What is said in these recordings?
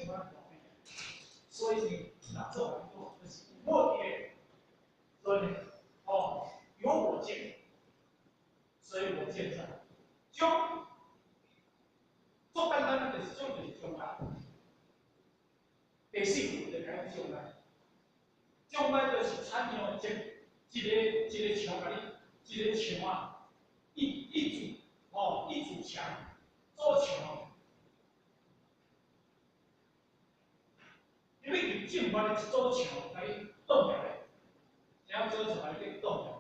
款大变。所以呢，若做来讲，就是我见，所以呢，哦，有我见，所以我见在，障，做简单就是障就是障碍。第四句就讲障碍，障碍就是产生一一个一个墙，共你一个墙啊，一一堵哦，一堵墙，做墙。因为正法的一堵墙，共你挡起来，然后做出来去挡起来，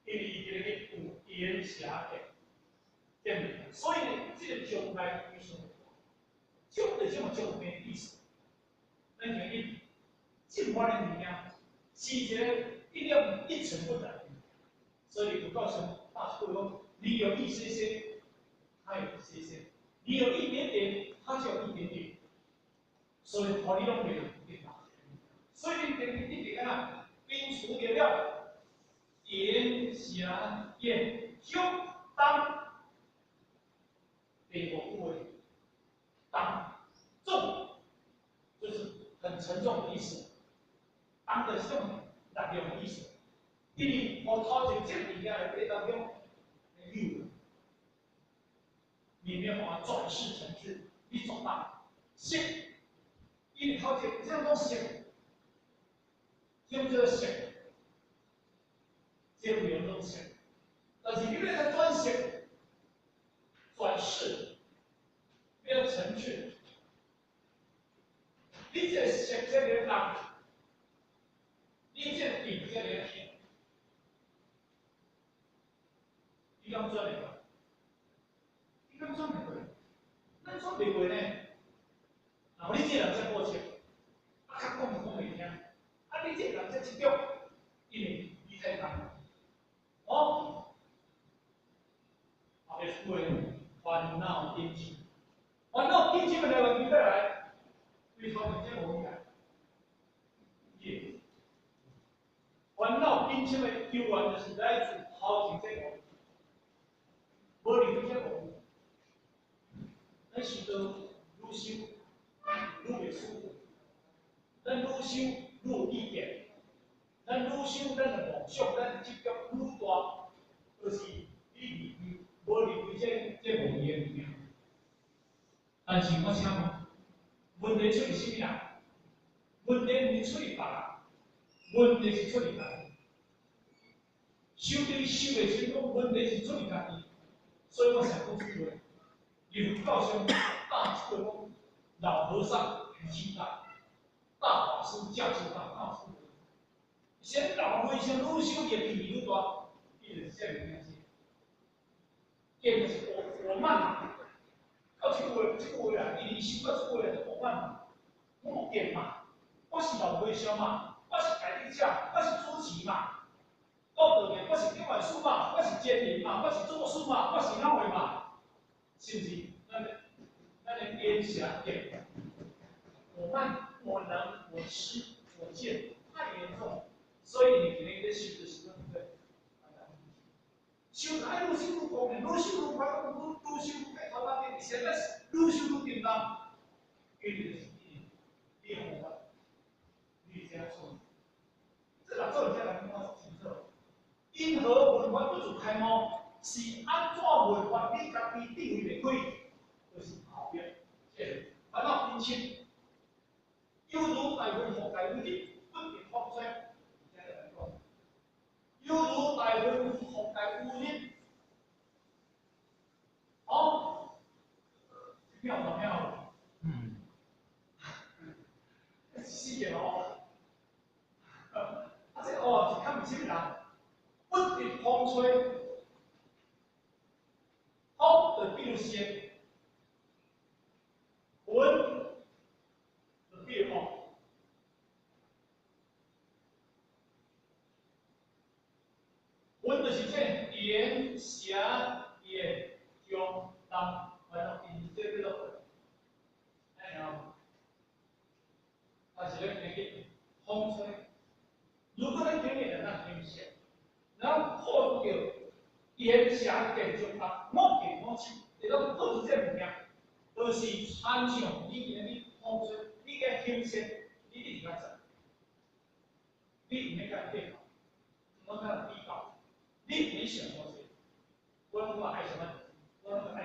因为伊这个有烟霞见，对毋对？所以呢，这个障碍非常大，障就是什么障碍意思？咱讲伊正法的物件是一个一点一尘不染，所以佛教上大智讲，你有一些些，他有一些些；你有一点点，他就有一点点。所以，予你拢袂对吧？所以你定一定啊，摒除掉了言邪见中当第五句话，当重就是很沉重的意思，当的是种力量的意思。因为我头前这物件来底当中，有，你没有办法转世成智，你做大色。因为头前这种色，这种叫做色，这种叫做色。但是你欲来转色、转世，欲成智，你这个色这个人，你这个地这个天，你敢转会过？你敢转会过？咱转袂过呢？啊，你这个人遮过切，啊，较讲讲袂听，啊，你这个人遮执著，因为你太重，哦，后壁句话烦恼根深，烦恼根深的来源伫佗来？对头前这无解，耶，烦恼根深的由源就是来自头前这个，无离开这个，咱修道愈修愈袂舒服，咱愈修愈有意见，咱愈修咱的梦想，咱执著愈大，就是你离开无离开这这无义的物件。但是我请问，问题出伫啥物人？问题毋是出伫别人，问题是出伫家己。修道修袂成功，问题是出伫家己。所以我常讲这句话，佛教上大智慧讲，老和尚脾气大，大法师架势大，大智慧。先老和尚愈修伊脾气愈大，伊就是这物件是，见就是我慢嘛。到这句话，这句话啦，伊修到这句话就我慢嘛，我有见嘛，我是老和尚嘛，我是开智者，我是主持嘛。我道见，我是顶愿师嘛，我是监灵嘛，我是祖师嘛，我是哪位嘛？是毋是？咱的言邪见，我慢、我能、我痴、我见太严重，所以你今日咧修的时阵，对，修爱愈修愈光明，愈修愈快，愈修愈解脱到底，现在愈修愈沉重，因为就是你方法，你这样做，这若做这人我清楚。因何闻法不自开悟？是按怎闻法？你家己智慧袂开，就是后壁这个烦恼根深，犹如大云覆盖乌日，不得风吹。犹如大云覆盖乌日，哦，妙不妙？嗯，死个哦！啊，这哦是较毋啥物人？不得风吹，风就比如色，云就比如风，云就是这言邪见中当，反正因这叫做哎呀，但是咧，听风吹，如果咱今日来咱听色。然后破除掉言邪见中啊，我见我痴，会当破除这物件，就是参像你今日风吹，领先，你一定較早。你毋免共計較，毋通共人比較，你毋免想偌濟，我攏講愛啥物。